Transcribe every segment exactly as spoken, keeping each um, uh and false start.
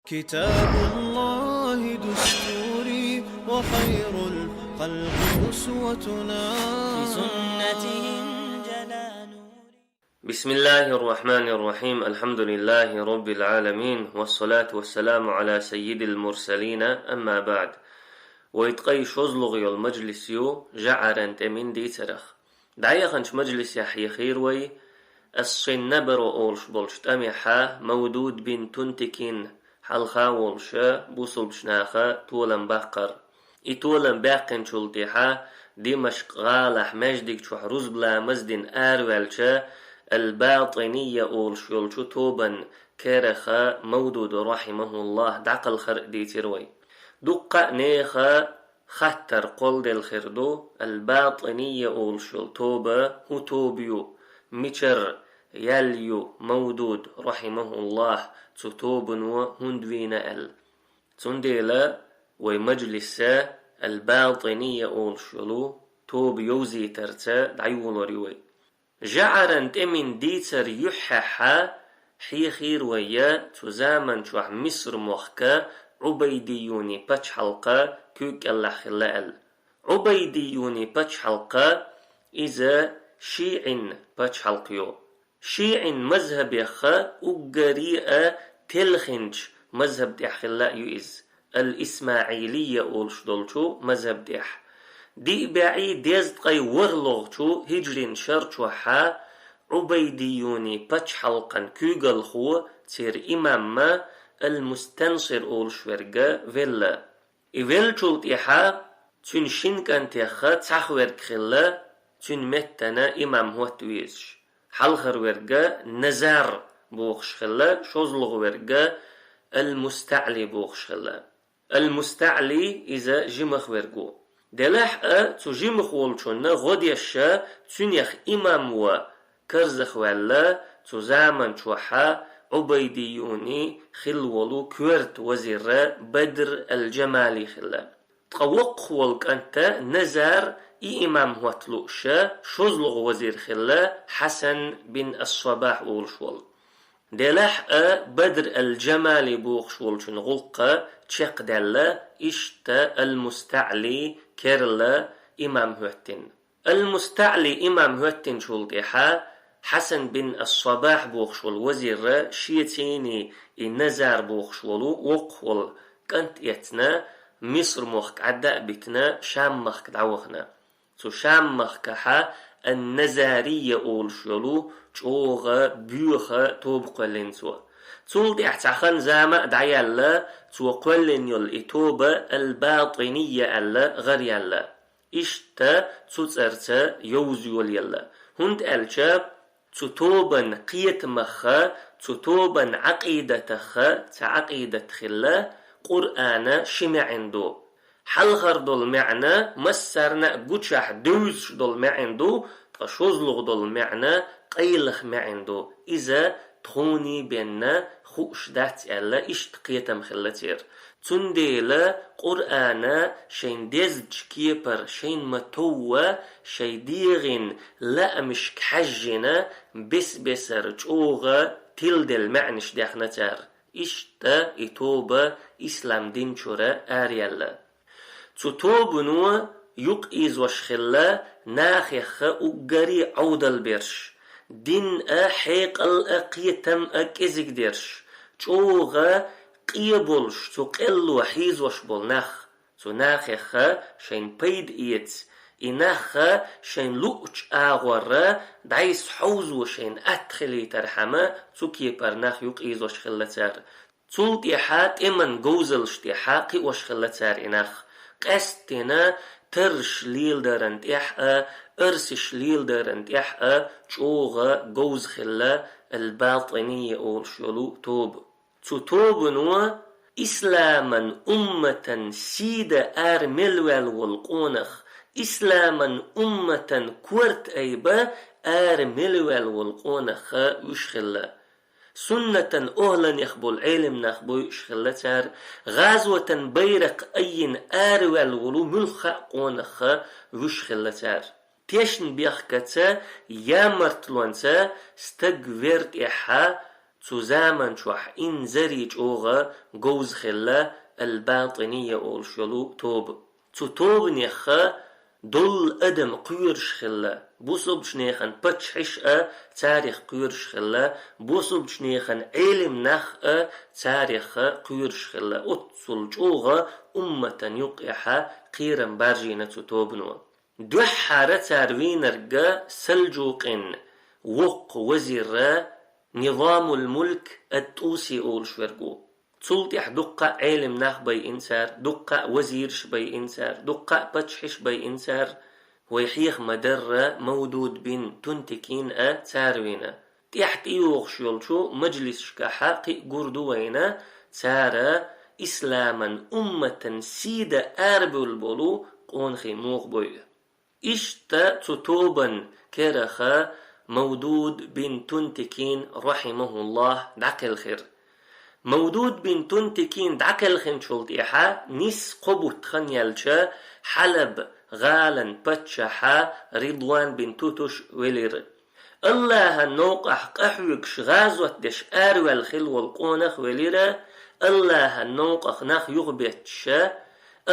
كتاب الله دستوري وخير الخلق أسوتنا. بسنته انجلى نوري. بسم الله الرحمن الرحيم. الحمد لله رب العالمين. والصلاة والسلام على سيد المرسلين. أما بعد. Вай ткъаь шозлагӀа йола мажлис ю жӀаран тӀеман дийцарах. ДӀаяханчу мажлисехь хьехийра вай Ас-Синнабаро олуш болчу тӀамехьа Мавдуд бин Тунтикин хьалха волуша бусулбачу наха толам баккхар. И толам баьккхинчул тӀаьхьа Димашкъ гӀалахь маьждиг чохь рузба ламаз дина араваьлча, Ал-БатӀинийя олуш йолчу тобан кераха Мавдуд, рахьимахуллахь, дӀакхалхар а дийцира вай. Дуккха а нехан хаттар кхолладелла хир ду, Ал-БатӀинийя олуш йолу тоба хӀун тоба ю, мичара яьлла ю Мавдуд, рахьимахуллахь, цу тобано хӀунда вийна аьлла. Цундела вай мажлиса Ал-БатӀинийя олуш йолу тоба йовзийтарца дӀайолор ю вай. ЖӀаран тӀеман дийцар юьххьехьа хьехийра вай цу заман чохь Миср-мохка Ӏубайдиюни пачхьалкха куьйга кӀелахь хилла аьлла. Ӏубайдиюни пачхьалкха иза шиӀин пачхьалкха ю. ШиӀин мазхӀабехха уггаре а телхинчу мазхӀаб тӀехь хилла а ю иза, Ал-ИсмаӀилийя олуш долчу мазхӀаб тӀехь. Диъ бӀе дезткъе ворхӀалгӀачу хӀиджрин шар чохьа Ӏубайдиюни пачхьалкхан куьйгалхо, церан имамма Ал-Мустансир олуш верг велла. И веллачул тӀаьхьа цуьнан шина кӀантехха цхьаъ верг хилла, цуьнан меттана имам хӀотта везаш. Хьалхара верг Назар бохуш хилла, шозлагӀа верг Ал-МустаӀли бохуш хилла. Ал-МустаӀли иза жимах верг ву. Делахь а цу жимах волчунна гӀо деш, цуьнех имам ван карзахваьлла, цу заман чохьа Ӏубайдиюни хилла волу коьрта вазир Бадр ал-Джамали хилла. Ткъа воккхах волу кӀант Назар и имам хӀотта лууш, шозлагӀа вазир хилла Хьасан бин ас-Сабахь олуш волу. Делахь а Бадр ал-Джамали бохуш волчун гӀуллакх чекхдаьлла, иштта Ал-МустаӀли керла имам хӀоьттина. Ал-МустаӀли имам хӀоьттинчул тӀаьхьа Хьасан бин ас-Сабахь бохуш волу вазир шеца и Назар бохуш волу воккхах волу кӀант эцна, Миср-мохк Ӏадда а битина, Шам-махка дӀавахана. Цу Шам-махкахьа Ан-Назарийя олуш йолу чӀогӀа боьха тоба кхоьллина цо. Цул тӀаьхьа цхьа хан-зама а дӀаяьлла, цо кхоьллина йолу и тоба Ал-БатӀинийя аьлла гӀаръяьлла. Иштта цу цӀарца йовза йолаелла. ХӀунда аьлча цу тобан кхетамахха, цу тобан Ӏакъидатахха, цхьа Ӏакъидат хилла, Къуръана ши маьӀна ду. Хьалхара долу маьӀна массарна а гучахь девзаш долу маьӀна ду, ткъа шозлагӀа долу маьӀна къайлаха маьӀна ду. Иза тхуний бен хууш дац аьлла, иштта кхетам хилла церан. Цундела Къуръана шайн дезачу кепара шайна ма-товва, шайн дегӀан лаамашка хьаьжжина, бес-бесара чӀогӀа тиладелла маьӀнаш даьхна цара. Иштта и тоба ислам дин чуьра араяьлла. Цу тобано юкъаийзош хилла нахехха уггаре Ӏовдал берш, дин а, хьекъал а, кхетам а кӀезиг дерш, чӀогӀа къе болуш, цу къелло хьийзош болу нах. Цу нахехха шайн пайда эца, и нахха шайн луъучу агӀорра дӀайса хьовзо шайн атта хилийтархьама, цу кепара нах юкъаийзош хилла цара. Цул тӀаьхьа тӀеман говзаллаш тӀаьхьа кхиош хилла цара и нах. Къаьсттина тарраш леладаран тӀехь а, арсаш леладаран тӀехь а чӀогӀа говза хилла Ал-БатӀинийя олуш йолу тоба. Цу тобано исламан умматан сий дан ара мел ваьлла волу къонах, исламан умматан корта айба ара мел ваьлла волу къонах вуьш хилла. Суннатан охӀланех болу Ӏелам нах бойуш хилла цара, гӀазотан байракх айина араваьлла волу муьлхха а къонах вуьш хилла цара. Тешнабехкаца, ямартлонца стаг вер тӀехьа, Цу заман чохь инзаре чӀогӀа говза хилла аль-БатӀинийя олуш йолу тоба. Цу тобанех долу адам кхоьруш хилла, бусалбачу нехан паччахьаш а царех кхоьруш хилла, бусалбачу нехан Ӏелам нах а царех кхоьруш хилла. Оццул чӀогӀа умматан юккъехьа кхерам баржийна цу тобано. Дуьххьара цара вийнарг Салджукъин воккха вазир, Низамул-Мулк ат-Туси олуш верг ву. Цул тӀаьхьа дуккха а Ӏелам нах байина цара, дуккха а вазираш байина цара, дуккха а паччахьаш байина цара, вай хьеха ма-дарра Мавдуд бин Тунтикин а цара вина. ТӀаьхьа тӀейогӀуш йолчу мажлисашкахьа кхин а гур ду вайна, цара исламан умматан сий дан арабевлла болу къонахий муха бойу. Иштта цу тобан кераха Мавдуд бин Тунтикин, рахьимахуллахь, дӀакхелхира. Мавдуд бин Тунтикин дӀакхелхинчул тӀаьхьа нис кхо бутт хан яьлча, Хьалаб гӀалан паччахьа Ридван бин Тутуш велира. Аллахьан новкъахь къахьоьгуш гӀазот деш араваьлла хилла волу къонах велира, Аллахьан новкъах нах юхабетташа,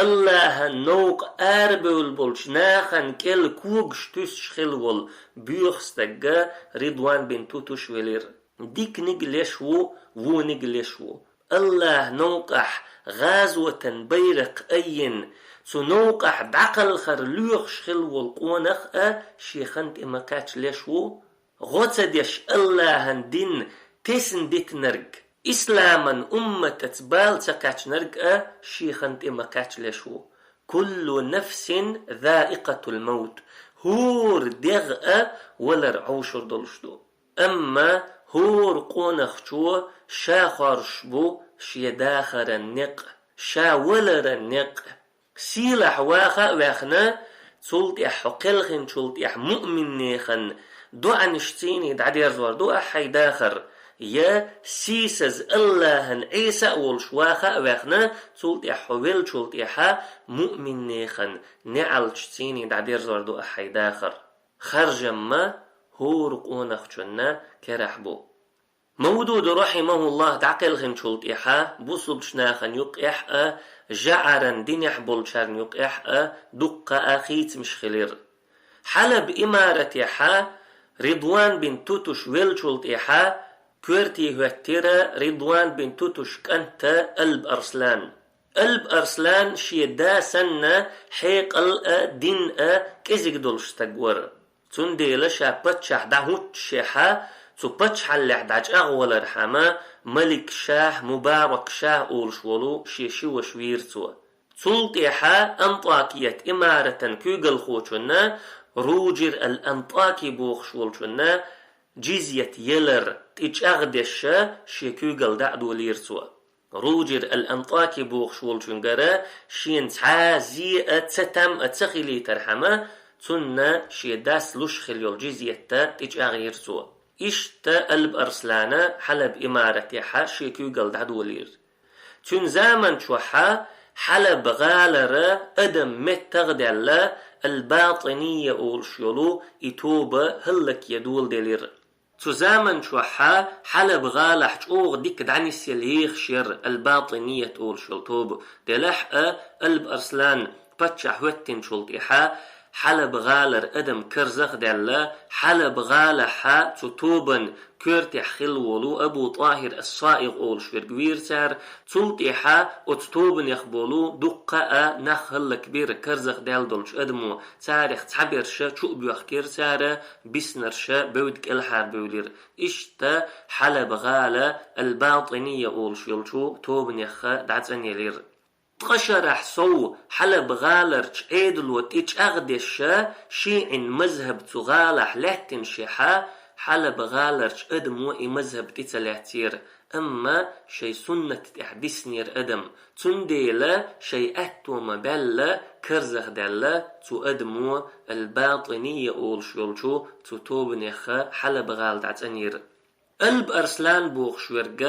Аллахьан новкъа арабевлла болчу нахана кӀел когаш туьсуш хилла волу боьха стагга Ридван бин Тутуш велира. Диканиг леш ву, вониг леш ву. Аллахьан новкъахь гӀазотан байракх айина, цу новкъахь дӀакхалхар лоьхуш хилла волу къонах а шен хан тӀе ма кхаьчна леш ву. ГӀо ца деш Аллахьан дин тесна дитинарг, исламан умматаца бала ца кхаьчнарг а шен хан тӀе ма кхаьчна леш ву. Куллу нафсин заикъатул мавт. ХӀора дегӀ а валар Ӏовшур долуш ду. Амма хӀора къонахчо ша хоржуш бу шен дахаран некъ, ша валаран некъ. Сийлахь ваха а ваьхна, цул тӀаьхьа хьо кхелхинчул тӀаьхьа муъминнехан доӀанаш цӀийний дӀадерзор ду ахь хьайн дахар, я сийсаза Аллахьан Ӏеса а волуш ваха а ваьхна, цул тӀаьхьа хьо веллачул тӀаьхьа муъминнехан неӀалчаш цӀийний дӀадерзор ду ахь хьайн дахар. Харжамма хӀора къонахчунна керахь бу. Мавдуд, рахьимахуллахь, дӀакхелхинчул тӀаьхьа бусалбачу нахана юккъехь а, жӀаран динехь болчарна юккъехь а дуккха а хийцамаш хилира. Хьалаб имаратехьа Ридван бин Тутуш веллачул тӀаьхьа коьрте хӀоьттира Ридван бин Тутуш кӀанта Алб Арслан. Алб Арслан шен да санна хьекъал а, дин а кӀезиг долуш стаг вара. Цундела ша паччахь дӀахӀуттушехьа, цу паччахьаллехь дӀачӀагӀвалархьама, Малик-шахь, Мубарак-шахь олуш волу шен ши ваша вийра цо. Цул тӀаьхьа Антакият имаратан куьйгалхочунна Ружир ал-Антаки бохуш волчунна джизйат ялар тӀечӀагӀдеш шен куьйгалла дӀа а долийра цо. Ружир ал-Антаки бохуш волчуьнгара шена цхьа а зе а, цатам а ца хилийтархьама, цунна шен дас луш хилла йолу джизйат тӀечӀагӀйира цо. Иштта Алб Арслана Хьалаб имаратехьа шен куьйгалла дӀадолийра. Цуьнан заман чохьа Хьалаб гӀалара адам меттах а даьлла, Албатинийя олуш йолу и тоба хӀаллакъе доладелира. Цу заман чохьа Хьалаб гӀалахь чӀогӀа дика дӀанисъяла ехаш яра Албатиният олуш йолу тоба. Делахь а Алб Арслан паччахь хӀоьттинчул тӀаьхьа Хьалаб гӀалара адам карзах а даьлла, Хьалаб гӀалахьа цу тобан коьртехь хилла волу Абу ТӀахӀир ас-СаигӀ олуш верг вийра цара, цул тӀаьхьа оцу тобанех болу дуккха а нах хӀаллакбира карзах даьлла долчу адамо, царех цхьаберш чу а боьхкира цара, биснарш бевдда кӀелхьарбевлира. Иштта Хьалаб гӀала Албатинийя олуш йолчу тобанех дӀацӀанъелира. Ткъа шарахь сов Хьалаб гӀаларчу Ӏедало тӀечӀагӀдеш шиӀин мазхӀаб цу гӀалахь лаьттинашехьа, Хьалаб гӀаларчу адамо и мазхӀаб тӀе ца лаьцнера, амма шайн суннат тӀехь диснера адам. Цундела шайн аьтто ма-баьлла карзах даьлла цу адамо Албатинийя олуш йолчу цу тобанех Хьалаб гӀала дӀацӀанъера. Алб Арслан бохуш верг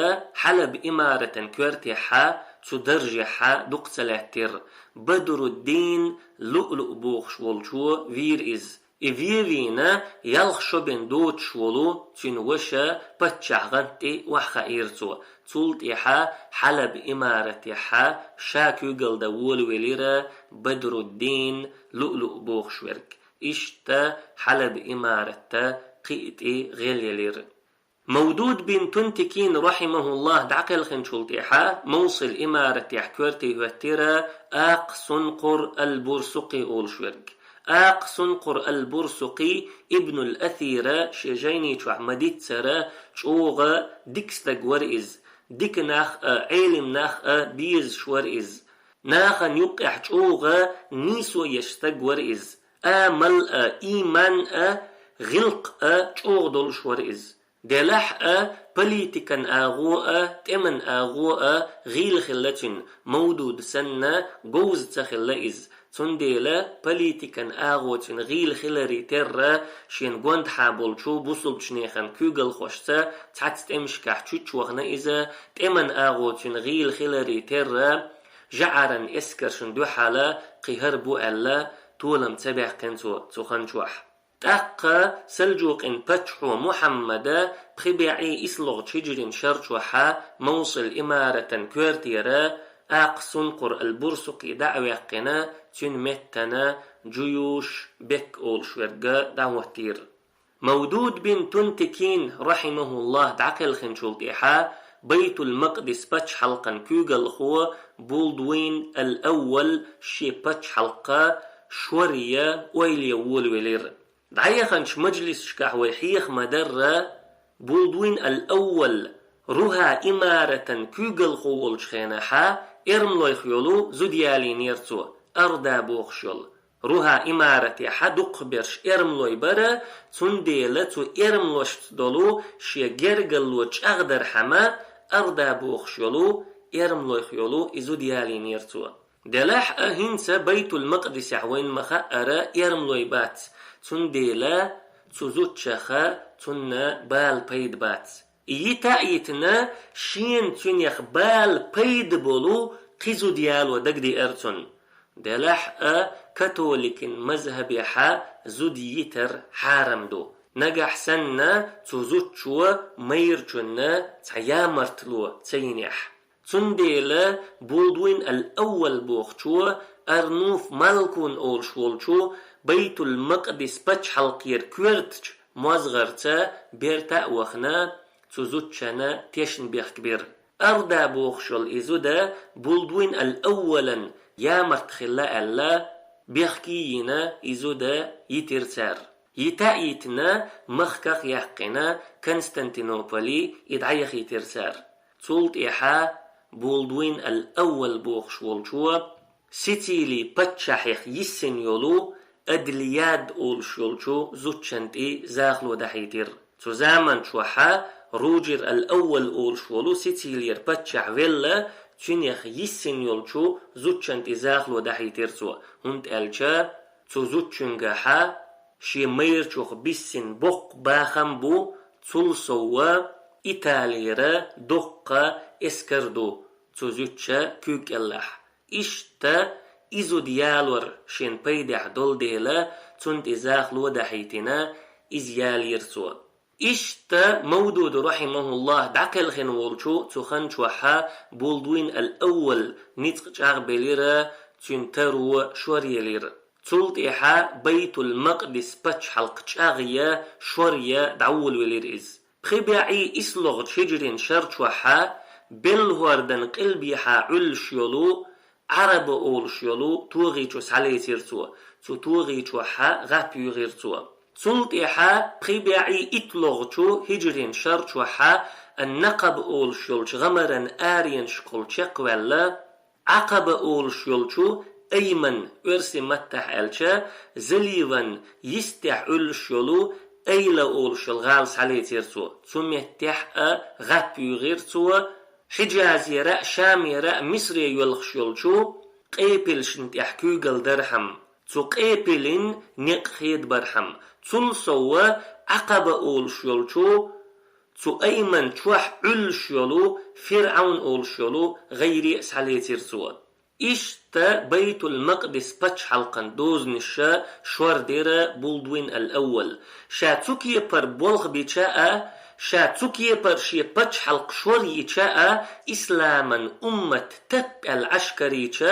Хьалаб имаратан коьртехьа, цу даржехьа дукха ца лаьттира. Бадруддин Луълуъ бохуш волчо вийра иза. И вевийна ялх шо бен доцуш волу цуьнан ваша паччахьан гӀанта тӀе охьахаийра цо. Цул тӀаьхьа Хьалаб имаратехьа ша куьйгалла дан волавелира Бадруддин Луълуъ бохуш верг. Иштта Хьалаб имаратта кхин а тӀе гӀелъелира. Мавдуд бин Тунтикин, рахьимахуллахӀ, дӀакхелхинчул тӀаьхьа Мовсил имаратехь коьрте хӀоьттира Акъ Сункъур ал-Бурсукъи олуш верг. Акъ Сункъур ал-Бурсукъи Ибнул Асира шен жайни чохь ма-дийццара чӀогӀа дика стаг вара иза. Дика нах а, Ӏелим нах а безаш вара иза. Нахана юккъехь чӀогӀа нийсо еш стаг вара иза. Амал а, ийман а, гӀиллакх а чӀогӀа долуш вара иза. Делахь а политикан агӀо а, тӀеман агӀо а гӀийла хилла цуьнан, Мавдуд санна говза ца хилла иза. Цундела политикан агӀо цуьнан гӀийла хиларе терра, шена гондахьа болчу бусулбачу нехан куьйгалхошца цхьацца тӀемашкахь чуьчча вахана иза, тӀеман агӀо цуьнан гӀийла хиларе терра, жаӀаран эскаршна дуьхьал кхин хӀара бу аьлла, толам ца баьккхина цо цу хан чохь. ТӀаккха Салджукъин паччахьо Мухьаммада пхи бӀе исс лохучу хиджрин шар чохьа Мовсил имаратан коьртера Акъ Сункъур ал-Бурсукъи дӀа а ваьккхина, цуьнан меттана Джуюш бек олуш верг дӀахӀоттийра. Мавдуд бин Тунтикин, рахьимахуллахӀ, дӀакхелхинчул тӀаьхьа Байтул-Макъдис пачхьалкхан куьйгалхо Булдвин ал-Аввал шен пачхьалкх шоръян, ойла ян волавелира. ДӀаяханчу мажлисашкахь вай хьеха ма-дарра, Булдвин ал-Аввал Руха имаратан куьйгалхо волчу хенахьа эрмалойх йолу зуда ялийнера цо, Арда бохуш йолу. Руха имаратехьа дукхахберш эрмалой бара, цундела цу эрмалошца долу шен гергарло чӀагӀдархьама, Арда бохуш йолу эрмалойх йолу и зуда ялийнера цо. Делахь а хӀинца Байтул-Макъдисехь вайна ма-хаъара эрмалой бац, цундела цу зудчаха цунна бала пайда бац. И йита а йитина, шена цуьнех бала пайда болу кхин зуда яло дагадеара цунна. Делахь а католикин мазхӀабехьа зуда йитар хьарам ду, нагахь санна цу зудчо майрачунна цхьа ямартло ца йинехь. Цундела Булдвин ал-Аввал бохучо Арнуф Малкун олуш волчу Байтул-Макъдис пачхьалкхера коьртачу мозгӀарца берта а вахана, цу зудчана тешна бехк бира. Арда бохуш йолу и зуда Булдвин ал-Аввалан ямарт хилла аьлла, бехке а йина, и зуда йитира цара. Йита а йитина, махках а яьккхина, Константинополе и дӀаяхийтира цара. Цул тӀаьхьа Булдвин ал-Аввал бохуш волчо Сицилин паччахьех йиссина йолу Адлияд олуш йолчу зудчан тӀе захало дахьийтира. Цу заман чохьа Ружер ал-Аввал олуш волу Сицилера паччахь велла, цуьнех йиссина йолчу зудчан тӀе захало дахьийтира цо, хӀунда аьлча цу зудчуьнгахьа шен майрачух биссина боккха бахам бу, цул совгӀа Италера доккха эскар ду цу зудча куьйга кӀеллахь. Иштта и зуда ялор шен пайдехь долу дела, цунна тӀе захало дахьийтина, иза ялийра цо. Иштта Мавдуд, рахьимахуллахӀ, дӀакхелхина волчу цу хан чохьа Булдвин ал-Аввал ницкъ чӀагӀбелира, цуьнан таро шоръелира. Цул тӀаьхьа Байтул-Макъдис пачхьалкх чӀагӀъян, шоръян дӀаволавелира иза. Пхи бӀе исс лохучу хиджрин шар чохьа Белла хӀордан къилбехьа Ӏуьллуш йолу Ӏараба олуш йолу тогӀи чу схьалецира цо, цу тогӀи чохьа гӀап юьйхира цо. Цул тӀаьхьа пхи бӀе итт лохучу хиджрин шар чохьа ан-Накъаб олуш йолчу гӀамаран аренашкахула чекхваьлла, Ӏакъаба олуш йолчу Айман, оьрсийн маттахь аьлча, заливан йистехь Ӏуьллуш йолу Айла олуш йолу гӀала схьалецира цо. Цу меттехь а гӀап юьйхира цо, Хьиджазера а, Шамера а Мисре йоьлхуш йолчу къепилшна тӀехь куьйгалла дархьама, цу къепилин некъ хедабархьама, цул совгӀа Ӏакъаба олуш йолчу, цу Айман чохь Ӏуьллуш йолу ФирӀавн олуш йолу гӀайре а схьалецира цо. Иштта Байтул-Макъдис паччахьалкхан дозанаш шор дира Булдвин ал-Аввал. Ша цу кепара болх бича а, ша цу кепара шен паччахьалкха шор йича а, исламан уммат таппӀел Ӏаш карийча,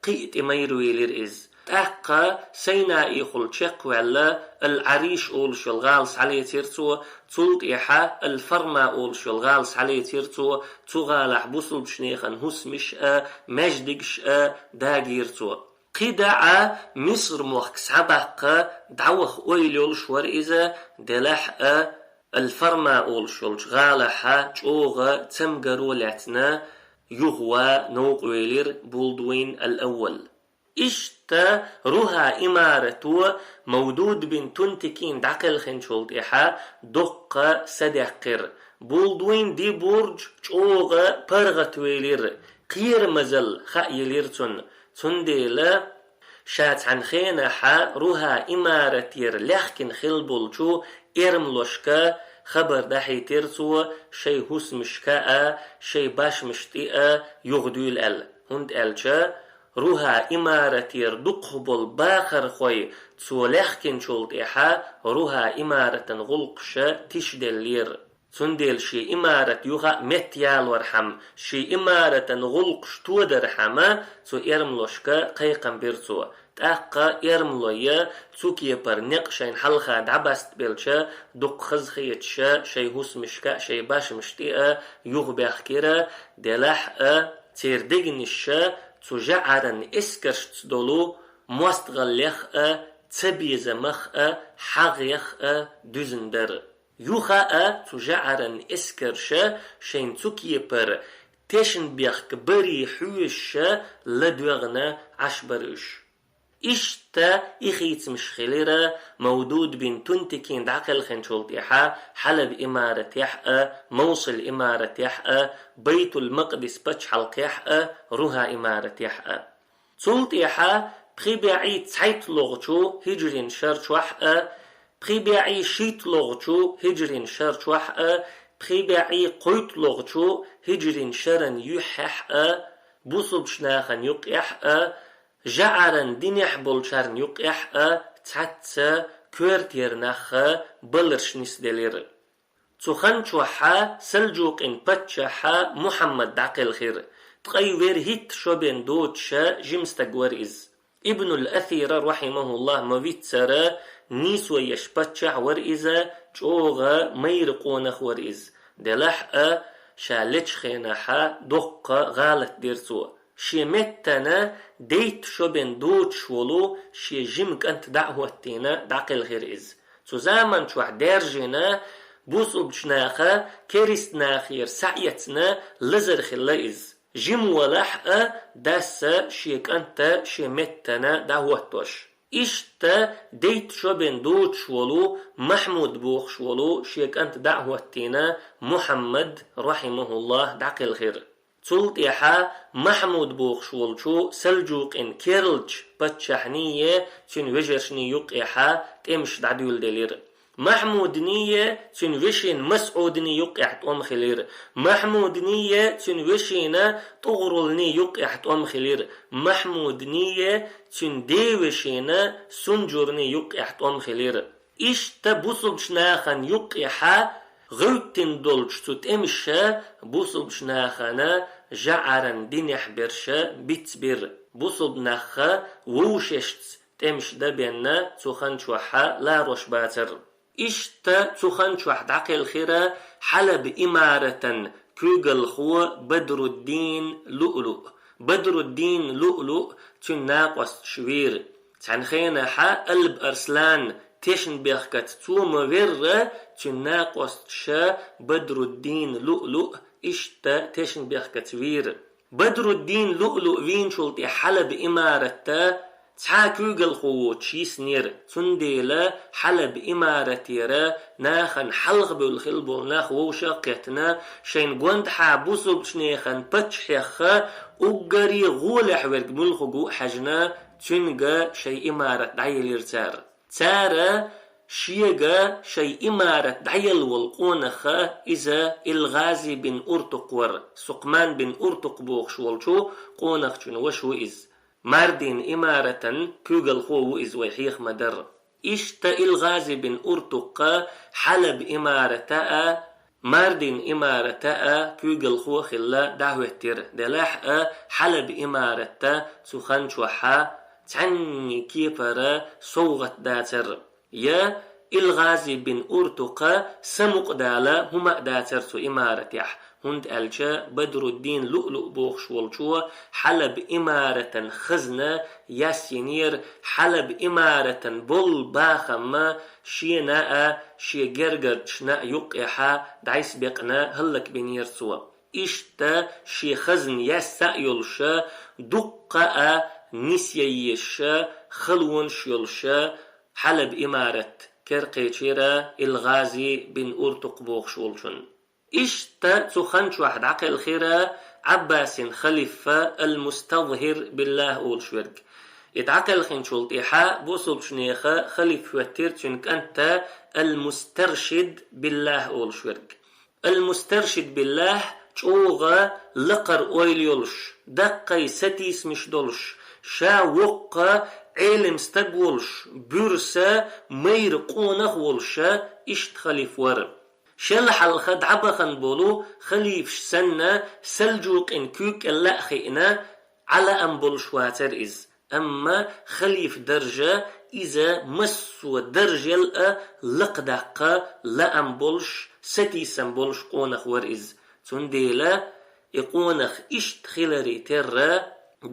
кхин а тӀе майра велира иза. ТӀаккха Сайнаихула чекхваьлла, Ал-Ӏариш олуш йолу гӀала схьалецира цо, цул тӀаьхьа Ал-Фарма олуш йолу гӀала схьалецира цо, цу гӀалахь бусулбачу нехан хӀусамаш а, маьждигаш а дагийра цо. КхидӀа а Миср-мохк схьабаккха дӀаваха ойла йолуш вара иза, делахь а Ал-Фарма олуш йолчу гӀалахь чӀогӀа цамгаро лаьцна юхаван новкъа велира Булдвин ал-Аввал. Иштта Руха имарато Мавдуд бин Тунтикин дӀакхелхинчул тӀаьхьа доккха са даьккхира. Булдвин дин бурж чӀогӀа паргӀатвелира, кхерамазалла хаа елира цунна. Цундела ша цхьана хенахь Руха имаратера лаьхкина хилла болчу эрмалошка хабар дахьийтира цо, шайн хӀусамашка а, шайн бошмашна тӀе а юхадуьйла аьлла. ХӀунда аьлча Руха имаратера дукхахболу бахархой цо лаьхкинчул тӀаьхьа Руха имаратан гӀуллакхаш тишделлера. Цундела шен имарат юха а меттаялорхьама, шен имаратан гӀуллакхаш тодархьама цу эрмалошка кхайкхам бира цо. ТӀаккха эрмалой цу кепара некъ шайна хьалха дӀабастабелча, дукха хазахеташ шайн хӀусамашка а, шайн бошмашна тӀе а юхабаьхкира, делахь а церан дегнаш цу жӀаран эскаршца долу мостагӀаллех а, цабезамах а, хьагӀех а дуьзна дара. Юха а цу жӀаран эскарша шайна цу кепара тешнабехк барий хьоьжуш ладоьгӀна Ӏаш бара уьш. Иштта и хийцамаш хилира Мавдуд бин Тунтикин дӀакхелхинчул тӀаьхьа Хьалаб имаратехь а, Мовсул имаратехь а, Байтул-Макъдис пачхьалкхехь а, Руха имаратехь а. Цул тӀаьхьа пхи бӀе цхьайтталгӀачу хӀиджрин шар чохь а, пхи бӀе шийтталгӀачу хӀиджрин шар чохь а, пхи бӀе кхойтталгӀачу хӀиджрин шаран юьххьехь а, бусулбачу нахана юккъехь а, жӀаран динехь болчарна юккъехь а цхьацца коьртера нах баларш нисделира. Цу хан чохь Сальджукъин паччахь Мухьаммад дӀакхелхира. Ткъе вуьрхӀитта шо бен доцуш жима стаг вара иза. Ибнул Асира, рахьимахуллахӀ, ма-виццара, нийсо еш паччахь вара иза, чӀогӀа майра къонах вара иза. Делахь а, ша лечу хенахь доккха гӀалат дира цо. Шен меттана дейтта шо бен доцуш волу шен жима кӀант дӀа а хӀоттийна, дӀакхелхира иза. Цу заман чохь даьржина бусулбачу наха керист нахера схьаэцна лазар хилла иза. Жима валахь а, дас шен кӀант шен меттана дӀахӀоттош. Иштта дейтта шо бен доцуш волу Махьмуд бохуш волу шен кӀант дӀа а хӀоттийна, Мухьаммад, рахьимахуллахӀ, дӀакхелхира. Цул тӀаьхьа Махьмуд бохуш волчу Сальджукъин керлачу паччахьний, цуьнан вежаршний юккъехь тӀемаш дӀадуьйладелира. Махьмудний, цуьнан вешин МасӀудний юккъехь тӀом хилира. Махьмудний, цуьнан вешин ТӀугӀрулний юккъехь тӀом хилира. Махьмудний, цуьнан девешин Сунжурний юккъехь тӀом хилира. Иштта бусулбачу нахана юккъехь гӀевттина долчу цу тӀемаша бусулбачу нахана жӀаран динехь берш бицбира. Бусулба нах вовшашца тӀемаш дан бен цу хан чохь ларош бацара. Иштта цу хан чохь дӀакхелхира Хьалаб имаратан куьйгалхо Бадруддин Луълуъ. Бадруддин Луълуъ цуьнан накъосташ вийра. Цхьана хенахь Алб Арслан тешнабехкаца цо ма-верра, цуьнан накъосташа Бадруддин Луълуъ иштта тешнабехкаца вийра. Бадруддин Луълуъ вийначул тӀе Хьалаб имаратта цхьа куьйгалхо воцуш йиснера, цундела Хьалаб имаратера нахана хьалха бевлла хилла болу нах вовшах а кхеттина, шайна гондахьа бусулбачу нехан паччахьех уггаре гӀолехь верг муьлхарг ву а хьаьжна, цуьнга шайн имарат дӀаелира цара. Цара Шега шай имарат дӀаелла волу къонах иза Илгъази бин Уртукъ вара, Сукъман бин Уртукъ бохуш волчу къонахчун ваша ву иза. Мардин имаратан куьйгалхо ву иза вай хьеха ма-дарра. Иштта Илгъази бин Уртукъа Хьалаб имарата а, Мардин имарата а куьйгалхо а хилла дӀахӀоьттира, делахь а Хьалаб имаратта цу хан чохьа цхьаьнний кепара совгӀат дацара. Я Илгъази бин Уртукъа самукъадала хӀума а дацара цу имаратехь, хӀунда аьлча Бадруддин Луълуъ бохуш волчо Хьалаб имаратан хазна яссийнера, Хьалаб имаратан болу бахамма шена а, шен гергарчашна а юккъехьа дӀасабекъна хӀаллакбинера цо. Иштта шен хазна яьсса а йолуша, дуккха а нисъян езаша, халонаш йолуша, Хьалаб имарат кера кхечира Илгъази бин Уртукъ бохуш волчун. Иштта цу хан чохь дӀакхелхира Ӏаббасин халифа ал-МустазхӀир биллахӀ олуш верг. И дӀакхелхинчул тӀаьхьа бусулбчу неха халиф хӀоьттира цуьнан кӀанта ал-Мустаршид биллахӀ олуш верг. Ал-Мустаршид биллахӀ чӀогӀа лакхара ойла йолуш, даккхий сатийсамаш долуш, ша воккха Ӏелам стаг волуш, буьрса майра къонах волуша иштта халиф вара. Шел хьалха дӀабахана болу халифаш санна, салжукъин куьйга кӀел а хиъна, Ӏалаам болуш вацара иза. Амма халиф даржа иза массо а даржел а лакхадаккха лаам болуш, сатийсам болуш къонах вара иза. Цундела и къонах иштта хиларе терра,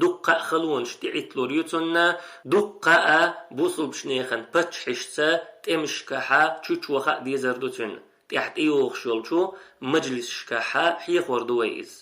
дуккха а халонаш тӀеӀитталур ю цунна, дуккха а бусулбчу нехан паччахьашца тӀемашкахьа чучуваха а дезар ду цуьнан, тӀаьхьа тӀейогӀуш йолчу мажлисашкахьа хьехор ду вай иза.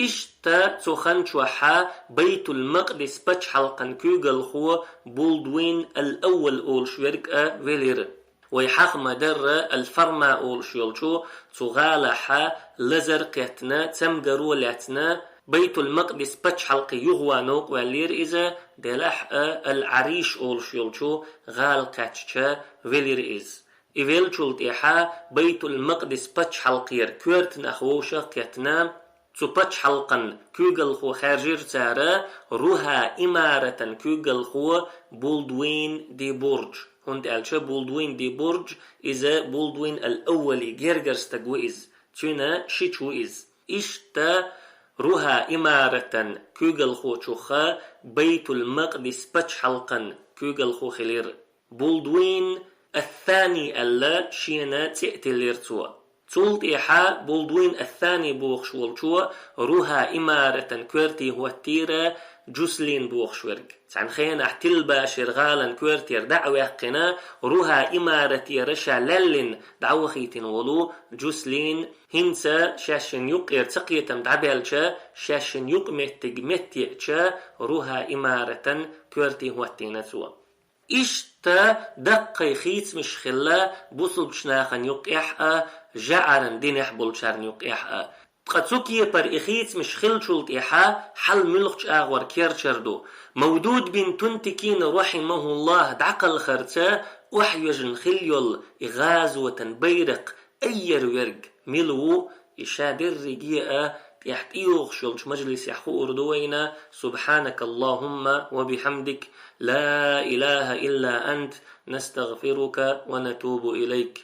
Иштта цу хан чохьа Байтул-Макъдис пачхьалкхан куьйгалхо Булдвин ал-Аввал олуш верг а велира. Вай хьаха ма-дарра ал-Фарма олуш йолчу цу гӀалахьа лазар а кхеттина, цамгаро а лаьцна, Байтул-Макъдис пачхьалкхе юхаван новкъа ваьллера иза, делахь а ал-Ӏариш олуш йолчу гӀала кхаьчча велира иза. И веллачул тӀаьхьа Байтул-Макъдис пачхьалкхера коьрта нах вовшах а кхеттина, цу пачхьалкхан куьйгалхо хаьржира цара Руха имаратан куьйгалхо Булдвин ди Бурдж, хӀунда аьлча Булдвин ди Бурдж иза Булдвин ал-Аввали гергара стаг ву иза, цуьнан шича ву иза. Иштта Руха имаратан куьйгалхочуха Байтул-Макъдис пачхьалкхан куьйгалхо хилира. Булдвин ас-Сани аьлла шена цӀе а тиллира цо. Цул тӀаьхьа Булдвин ас-Сани бохуш волчо Руха имаратан коьрте хӀоттийра Джуслин бохуш верг. Цхьана хенахь Тилбашир гӀалан коьртера дӀа а ваьккхина, Руха имаратера ша лаьллина дӀавахийтина волу Джуслин, хӀинца шаьшшинна юккъера цакхетам дӀабаьлча, шаьшшинна юкъаметтиг меттаеъча, Руха имаратан коьрте хӀоттийна цо. Иштта даккхий хийцамаш хилла бусулбчу нахана юккъехь а, жаӀаран динехь болчарна юккъехь а. Ткъа цу кепара и хийцамаш хиллачул тӀаьхьа хьал муьлха чӀагӀор керчар ду? Мавдуд бин Тунтикина, рахьимахуллахӀ, дӀакхалхарца охьайоьжна хилла йолу и гӀазотан байракх айъар верг мила ву, и ша дерриге а тӀехь тӀейогӀуш йолчу мажлисехь хуур ду вайна. سبحانك اللهم وبحمدك، لا إله إلا أنت، نستغفرك ونتوب إليك.